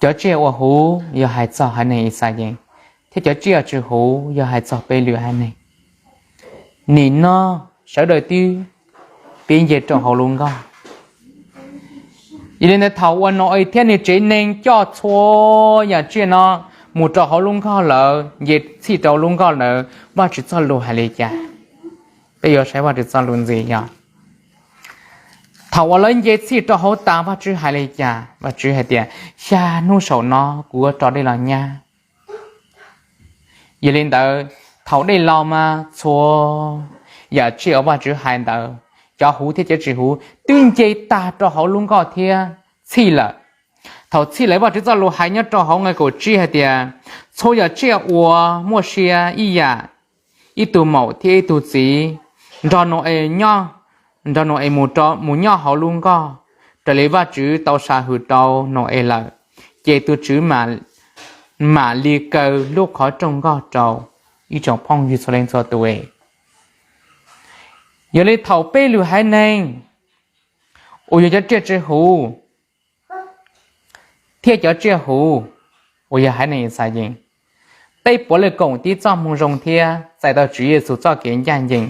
Cov tsiaj uas huv yog hais txog haiv neeg Yixalayees, thiab cov tsiaj tsis huv yog hais txog peb lwm haiv neeg. Nim no sawv daws twb pib nce rau hauv lub nkoj. Yog li ntawd thaum uas Nau-es thiab nws tsev neeg coj txhua yam tsiaj no mus rau hauv lub nkoj lawm, nce txhij rau lub nkoj lawm, Vajtswv txoj lus hais li cas? Peb yuav saib Vajtswv txoj lus ntxiv yog, thaum uas lawv nce txhij rau hauv tas, Vajtswv hais li cas? Vajtswv hais tias, xya hnub saum no kuv yuav tso dej los nyab. Yog li ntawd, thaum dej los mas txhua yam tsiaj uas Vajtswv hais ntawd, cov huv thiab cov tsis huv, twb nce tag rau hauv lub nkoj thiab txhij lawm. Thaum txhij lawm, Vajtswv txoj lus hais nyob rau hauv nqe kaum tsib hais tias, txhua yam tsiaj uas muaj sia ib yam, ib tug maum thiab ib tug txiv, nrog Nau-es nyob, nrog Nau-es mus, mus nyob hauv lub nkoj, raws li Vajtswv tau sam hwm rau Nau-es lawm, ces tus Tswv mam li kaw lub qhov rooj nkoj rau. Ib tsoom phooj ywg txhua leej txhua tus, yog li thaum peb lwm haiv neeg uas yog cov tsiaj tsis huv thiab cov tsiaj huv uas yog haiv neeg Yixalayees, peb puav leej koom tib txoj moo zoo thiab txais tau Tswv Yexus txoj kev ncaj ncees,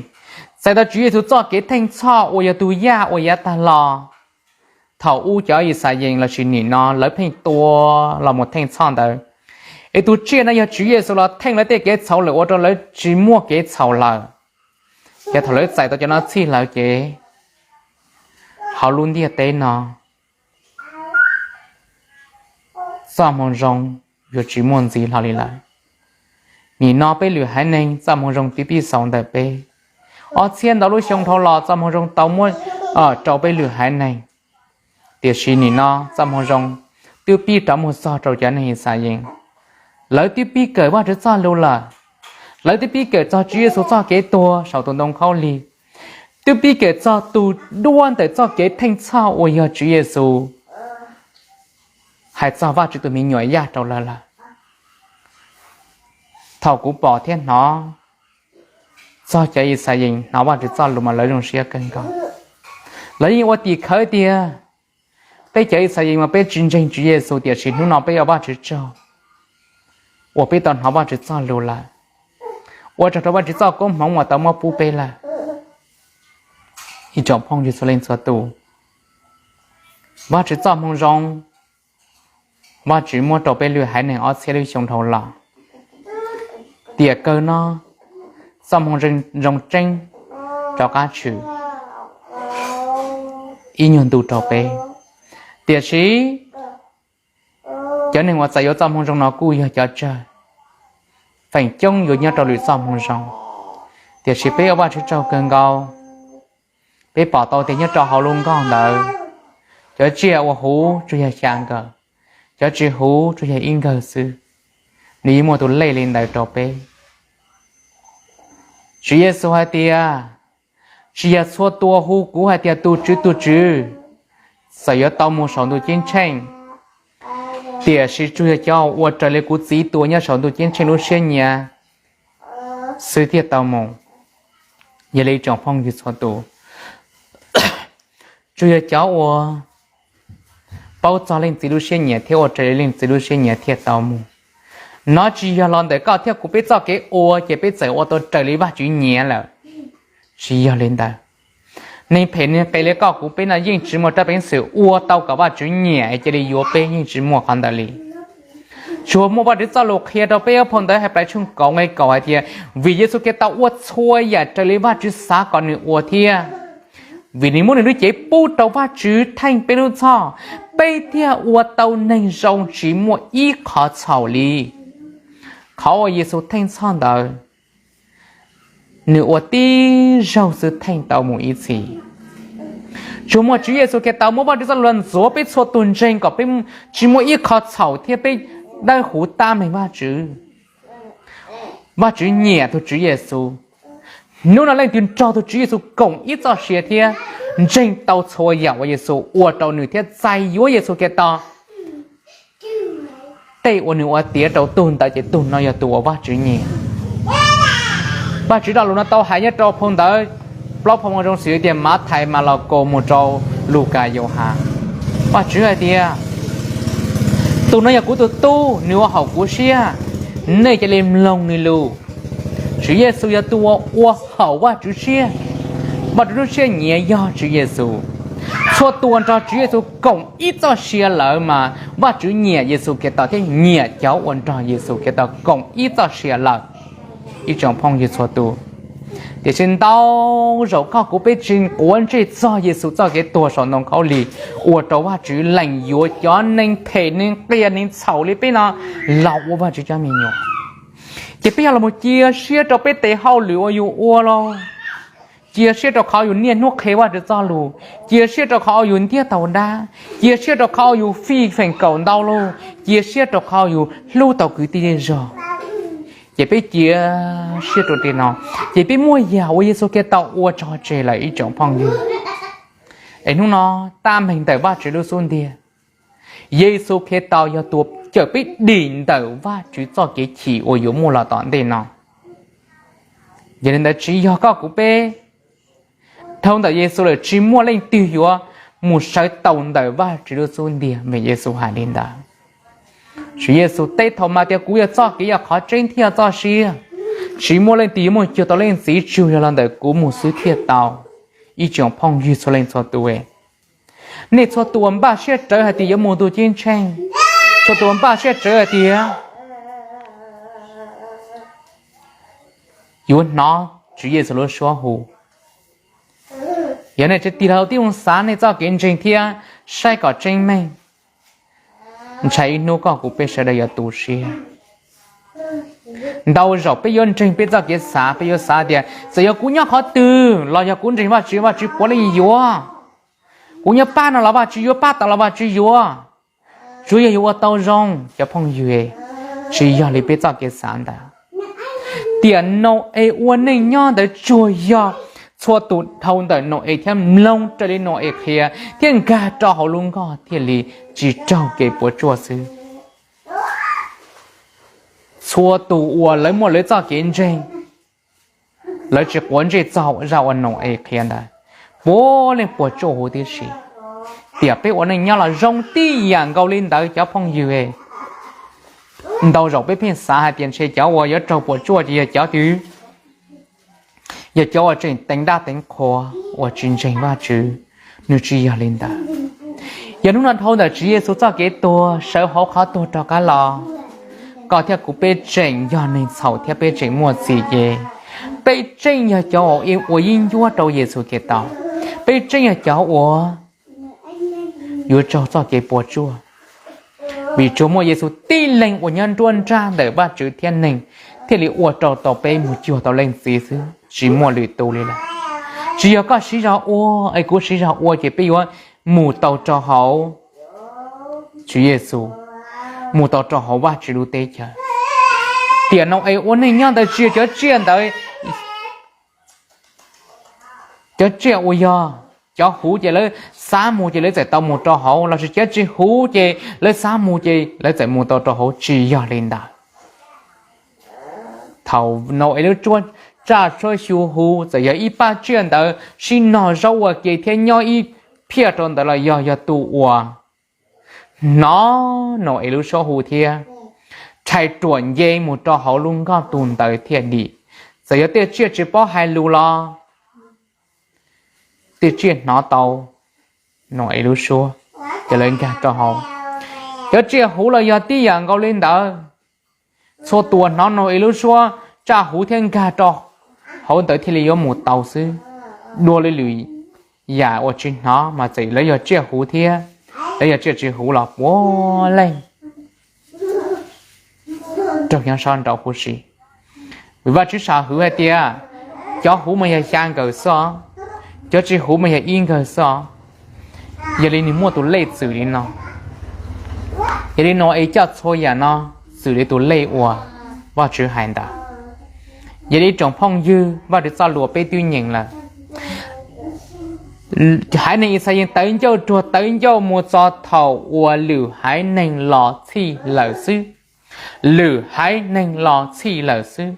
txais tau Tswv Yexus txoj kev theej txhoj uas yog tus yaj uas yav tag los. Thaum ub cov Yixalayees lossis nim no lawv pheej tua los mus theej txhoj ntawd, es tus tsiaj no yog Tswv Yexus los theej lawv tej kev txhaum lawm ua rau lawv tsis muaj kev txhaum lawm. Ces thaum lawv txais tau cov no txhij lawm ces hauv lub ntiaj teb no txoj moo zoo yuav tsis muaj ntxiv hlo li lawm. Nim no peb lwm haiv neeg txoj moo zoo twb pib xaus ntawm peb. Ob txhiab ntau lub xyoo dhau los txoj moo zoo tau muab rau peb lwm haiv neeg, tiam sis nim no txoj moo zoo twb pib rov mus txog rau cov neeg Yixalayees. Lawv twb pib kawm Vajtswv txoj lus lawm. Lawv twb pib kawm txog Tswv Yexus txoj kev tuag saum tus ntoo khaub lig, twb pib kawm txog tus duab ntawm txoj kev theej txhoj uas yog Tswv Yexus hais txog Vajtswv tus me nyuam yaj rau lawv lawm. Thaum kuv pom thiab hnov txog cov Yixalayees hnov Vajtswv txoj lus mas lawv zoo siab kawg nkaus. Lawv yeej ua tim khawv tias peb cov Yixalayees mas peb tsis ntseeg Tswv Yexus, tiam sis hnub no peb ua Vajtswv tsaug uas peb tau hnov Vajtswv txoj lus lawm, ua tsaug rau Vajtswv txoj koob hmoov uas tau muab pub peb lawm. Ib tsoom phooj ywg txhua leej txhua tus, Vajtswv txoj moo zoo Vajtswv muab rau peb lwm haiv neeg ob txhiab lub xyoo dhau los. Tiam kawg no, txoj moo zoo tseeb rov qab tshwm ib nyuag ntu rau peb. Tiam sis cov neeg uas txais yuav txoj moo zoo no kuj yog cov tsawg, feem coob yuav nyob rau lwm txoj moo zoo. Tiam sis peb ua Vajtswv tsaug kawg nkaus, peb pom tau tias nyob rau hauv lub nkoj ntawd, cov tsiaj uas huv tsuas yog xya nkawm, cov tsis huv tsuas yog ib nkawg xwb. Nws yeej muaj tus lej li ntawd rau peb. Tswv Yexus hais tias, tsis yog txhua tus hu kuv hais tias tus Tswv, tus Tswv, txawm yuav tau mus saum ntuj ceeb tsheej, tiam sis tsuas yog cov ua raws li kuv Txiv tus uas nyob saum ntuj ceeb tsheej lub siab nyiam xwb thiaj tau mus. Yog li ib tsoom phooj ywg txhua tus, tsuas yog cov uas paub txog leej Txiv lub siab nyiam thiab ua raws li leej Txiv lub siab nyiam thiaj tau mus. Nov tsis yog los ntawm koj thiab kuv peb txoj kev ua ces peb txawm ua tau raws li Vajtswv nyiam lawm. Tsis yog li ntawd. Neeg phem neeg qias li koj kuv peb no yeej tsis muaj rab peev xwm ua tau kom Vajtswv nyiam es cia li yuav peb, yeej tsis muaj qhov ntawd li. Tsuas muaj Vajtswv txoj lus qhia rau peb ob phau ntawv Henplais tshooj kaum nqe kaum hais tias, vim Yexus Khetos ua txhua yam raws li Vajtswv xav kom nws ua thiab vim nws muab nws lub cev pub rau Vajtswv theej peb lub txhoj, peb thiaj ua tau neeg zoo tsis muaj ib qho txhaum li. Qhov uas Yexus theej txhoj ntawd, nws ua tib zaug xwb theej tau mus ib txhis. Tsuas muaj Tswv Yexus Khetos muab Vajtswv txoj lus ntxuav peb txhua tus ntseeg kom peb tsis muaj ib qho txhaum thiab peb dawb huv tab meeg Vajtswv. Vajtswv nyiam tus Tswv Yexus. Hnub no leej twg nrog tus Tswv Yexus koom ib txoj sia thiab ntseeg tau txhua yam uas Yexus ua rau nws thiab txais yuav Yexus Khetos, tej uas nws ua tiav rau tug ntawd ces tug no yog tus uas Vajtswv nyiam. Vajtswv lo lus no tau hais nyob rau phau ntawv, plaub phau moo zoo xws li tias Mathais, Malakaus mus rau Lukas, Yauhas. Vajtswv hais tias, Tus no yog kuv tus tub, nws ua haum kuv siab, nej cia li mloog nws lus. Tswv Yexus yog tus uas ua haum Vajtswv siab. Vajtswv lub siab nyiam yog Tswv Yexus. Txhua tus uas nrog Tswv Yexus koom ib txoj sia lawm mas Vajtswv nyiam Yexus Khetos thiab nyiam cov uas nrog Yexus Khetos koom ib txoj sia lawm. Ib tsoom phooj ywg txhua tus, tiam sis ntau zaus koj kuv peb tsis quav ntsej txog Yexus txoj kev tuag saum ntoo khaub lig, ua rau Vajtswv lees yuav cov neeg phem, neeg qias, neeg txhaum li peb no los ua Vajtswv cov me nyuam. Ces peb yog los mus cia siab rau peb tes hauj lwm uas yus ua los cia siab rau qhov yus niaj hnub qhia Vajtswv txoj lus, cia siab rau qhov yus ntiab tau dab, cia siab rau qhov yus fij feem kaum ntau lus, cia siab rau qhov yus hlub tau kwv tij zej zog. Ces peb cia siab rau tej no, ces peb muaj yam uas Yexus Khetos ua tso tseg lawm ib tsoom phooj ywg. Es hnub no, tab meeg ntawm Vajtswv lub xub ntiag, Yexus Khetos yog tus cawm peb dim ntawm Vajtswv txoj kev chim uas yuav muaj los tom ntej no. Yog li ntawd tsis yog koj kuv peb, dhau ntawm Yexus lawm tsis muaj leej twg yuav mus sawv tau ntawm Vajtswv lub xub ntiag, vim Yexus hais li ntawd. Tswv Yexus teb thaum mas tias kuv yog txoj kev, yog qhov tseeb thiab yog txoj sia. Tsis muaj leej twg yuav mus cuag tau Leej Txiv tsuas yog los ntawm kuv mus xwb thiaj tau. Ib tsoom phooj ywg txhua leej txhua tus, nej txhua tus uas npaj siab rawv hais tias yuav mus tus ceeb tsheej, txhua tus uas npaj siab rawv hais tias yuav hnov Tswv Yexus lub suab hu, yog nej tsis tig los tib zoo xav nej txoj kev ntseeg thiab saib kom tseeb meej, ntshai ib hnub koj kuv peb sawv daws yuav tu siab. Ntau zaus peb yuav ntseeg peb txoj kev xav, peb yuav xav tias txawm yog kuv nyob qhov twg los yog kuv ntseeg Vajtswv, Vajtswv puav leej yuav. Kuv nyob pab no los Vajtswv yuav, pab tod los Vajtswv yuav. Tsuav yog yuav ua tau zoo, cov phooj ywg, tsis yog li peb txoj kev xav ntawd. Tiam Nau-es ua neej nyob ntawd tsuas yog txhua tus dhau ntawm Nau-es thiab mloog raws li Nau-es qhia thiab nkag rau hauv lub nkoj thiaj li tsis raug kev puas tsuaj xwb. Txhua tus uas lawv muaj lawv txoj kev ntseeg, lawv tsis quav ntsej txog zaj uas Nau-es qhia ntawd, puav leej puas tsuaj huv tib si. Tiam peb ua neej nyob los zoo tib yam nkaus li ntawd cov phooj ywg. Ntau zaus peb pheej xav hais tias ntshe cov uas yuav raug puas tsuaj ces yog cov twg? Yog cov uas tseem teev dab teev qhua, uas tsis ntseeg Vajtswv. Nws tsis yog li ntawd. Yog hnub no dhau ntawm Tswv Yexus txoj kev tuag sawv hauv qhov tuag rov qab los, koj thiab kuv peb tseem yog neeg txhaum thiab peb tseem muaj txim ces peb tseem yog cov uas yeeb ncuab rau Yexus Khetos. Peb tseem yog cov uas yuav raug txoj kev puas tsuaj, vim tsuas muaj Yexus tib leeg uas nyob nruab nrab ntawm Vajtswv thiab neeg thiaj li ua rau tau peb mus cuag tau Leej Txiv xwb, tsis muaj lwm tus li lawm. Tsis yog koj siv zog ua es kuv siv zog ua ces peb yuav mus tau rau hauv Tswv Yexus, mus tau rau hauv Vajtswv lub teb chaws. Tiam Nau-es ua neej nyob ntawd tsis yog cov tsiaj ntawd, cov tsiaj uas yog cov huv ces lawv xav mus ces lawv txawm tau mus rau hauv, lossis cov tsis huv ces lawv xav mus ces lawv txawm mus tau rau hauv, tsis yog li ntawd. Thaum Nau-es lub tsaj tshuab xyu huv, txawm yog ib pab tsiaj ntawd sib nog zaub ua ke thiab nyob ib phiaj rau ntawd los yog, yog tus uas hnov Nau-es lub suab hu thiab rhais ruam nce mus rau hauv lub nkoj tus ntawd thiaj dim. Txawm yog tej tsiaj tsis paub hais lus los tej tsiaj hnov tau Nau-es lub suab, ces lawv nkag rau hauv. Cov tsiaj huv los yog tib yam nkaus li ntawd. Txhua tus hnov Nau-es lub suab tsaj huv thiab nkag rau hauv ntawd thiaj li yuav mus tau xwb. Dua li lwm yam uas tsis hnov mas txawm lawv yog tsiaj huv thiab lawv yog tsiaj tsis huv los puav leej raug nyob sab nraud huv si. Vim Vajtswv sam hwm hais tias cov huv mas yog xya nkawm xwb os, cov tsis huv mas yog ib nkawg xwb os. Yog li nws muaj tus lej txwm li no. Yog li Nau-es coj txhua yam no txwm li tus lej uas Vajtswv hais ntawd. Yog li ib tsoom phooj ywg, Vajtswv txoj lus peb twb nyeem lawm. Haiv neeg Ixayees tawv ncauj ruag tawv ncauj mus txog thaum uas lwm haiv neeg los txhij lawm xwb. Lwm haiv neeg los txhij lawm xwb.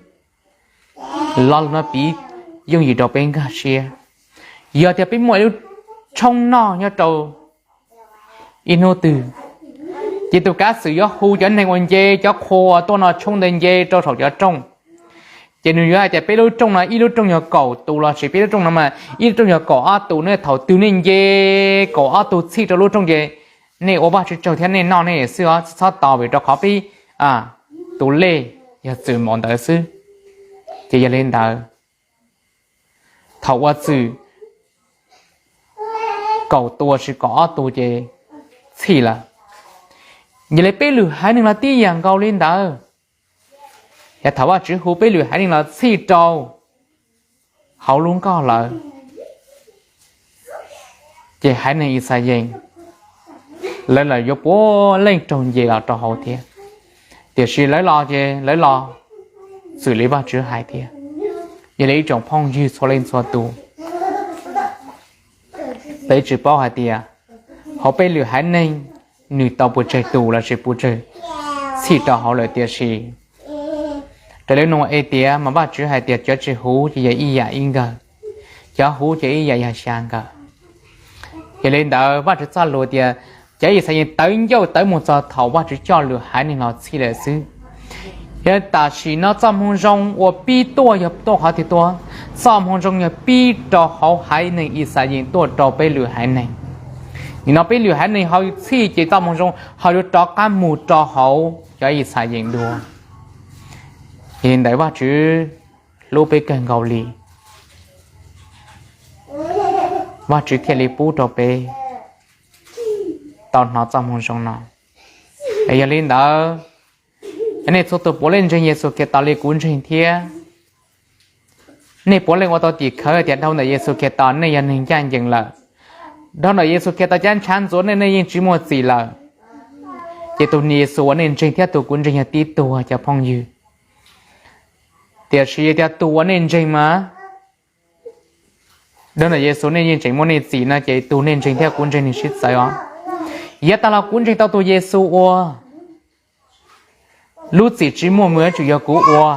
Lo lus no piv yooj yim rau peb nkag siab. Yog tias peb muaj ib lub tshoob noj nyob rau ib hnub twg, Ces tus kav xwm yuav hu cov neeg uas nce cov qhua tuaj no tshoob ntawd nce rau saum cov rooj. Ces nws yuav hais tias peb lub rooj no, ib lub rooj yog kaum tus los sis peb lub rooj no mas ib lub rooj yog kaum ob tus, nej thaum twg nej nce kaum ob tug txhij rau lub rooj ces nej ua Vajtswv tsaug thiab nej noj nej xwb os, txhob tau vim rau qhov peb tus lej yog txwm npaum ntawd xwb. Ces yog li ntawd, thaum ua txwm kaum tus los sis kaum ob tus ces txhij lawm. Yog li peb lwm haiv neeg los tib yam nkaus li ntawd. Yog thaum Vajtswv hu peb lwm haiv neeg los txhij rau hauv lub nkoj lawm, ces haiv neeg Yixalayees lawv los yuav puav leej raug nce los rau hauv thiab. Tiam sis lawv los ces lawv los txwm li Vajtswv hais thiab. Yog li ib tsoom phooj ywg txhua leej txhua tus, peb tsis paub hais tias hauv peb lwm haiv neeg nws tau puas tsawg tus los sis puas tsawg txhij rau hauv lawm, tiam sis raws li nug es tias mas Vajtswv hais tias cov tsis huv ces yog ib yam ib nkawg, cov huv ces ib yam yog xya nkawg. Yog li ntawd Vajtswv txoj lus tias cov Yixalayees tawv ncauj tawv mus txog thaum Vajtswv coj lwm haiv neeg los txhij lawm xwb. Yog tam sim no txoj moo zoo uas pib tuaj yog tuaj qhov twg tuaj? Txoj moo zoo yog pib rau hauv haiv neeg Yixalayees tuaj rau peb lwm haiv neeg. Nim no peb lwm haiv neeg ho txhij ces txoj moo zoo ho yuav rov qab mus rau hauv cov Yixalayees dua. Yog li ntawd Vajtswv hlub peb kawg nkaus li, Vajtswv thiaj li pub rau peb tau hnov txoj moo zoo no. Yog li ntawd, nej txhua tus puav leej ntseeg Yexus Khetos li kuv ntseeg thiab. Nej puav leej ua tau tim khawv tias dhau ntawm Yexus Khetos nej yog neeg ncaj ncees lawm. Dhau ntawm Yexus Khetos cov ntshav ntxuav nej, nej yeej tsis muaj txim lawm. Ces tus Yexus uas nej ntseeg thiab tus kuv ntseeg yog tib tug, cov phooj ywg. Tiam sis yog tias tus uas nej ntseeg mas dhau ntawm Yexus nej yeej tseem muaj nej txim no ces tus nej ntseeg thiab kuv ntseeg nws sib txawv os. Yav tag los kuv ntseeg tau tus Yexus ua, lub txim tsis muaj mus yuav tsum yog kuv ua.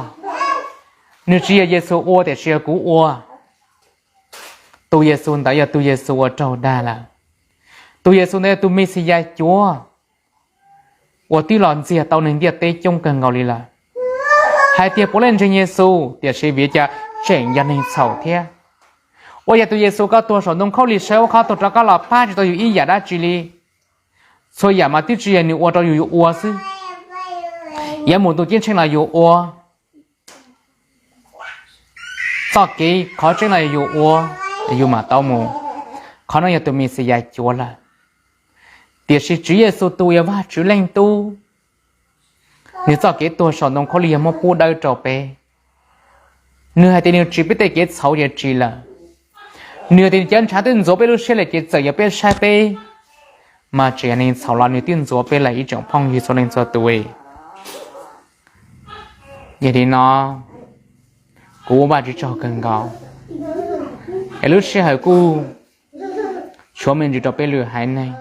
Nws tsis yog Yexus ua tiam sis yog kuv ua. Tus Yexus ntawd yog tus Yexus uas raug dag lawm. Tus Yexus ntawd yog tus Mexiyas cuav uas twb los ntxias tau neeg ntiaj teb coob kawg nkaus li lawm. Hais tias puav leej ntseeg Yexus tiam sis vim cas tseem yog neeg txhaum thiab. Ua yog tus Yexus koj tuag saum ntoo khaub lig sawv ua qhov tuag rov qab los pab tsis tau yus ib yam dab tsi li. Txhua yam mas twb tsis yog nws ua rau yus, yus ua xwb. Yuav mus tu ceeb tsheej los yus ua, txoj kev qhov tseeb los yus ua, yus mam tau mus. Qhov no yog tus Mexiyas cuav lawm. Tiam sis Tswv Yexus tus yog Vajtswv leej Tub, nws txoj kev tuag saum ntoo khaub lig yog muab pub dawb rau peb. Nws hais tias nws tsis peb tej kev txhaum ces tsis lawm. Nws hais tias nws cov ntshav twb ntxuav peb lub siab lawm ces txawm yog peb saib peb mas tseem yog neeg txhaum los nws twb ntxuav peb lawm ib tsoom phooj ywg txhua leej txhua tus. Yog li no, kuv ua Vajtswv tsaug kawg nkaus es lub sij hawm kuj tshuav me ntsis rau peb lwm haiv neeg.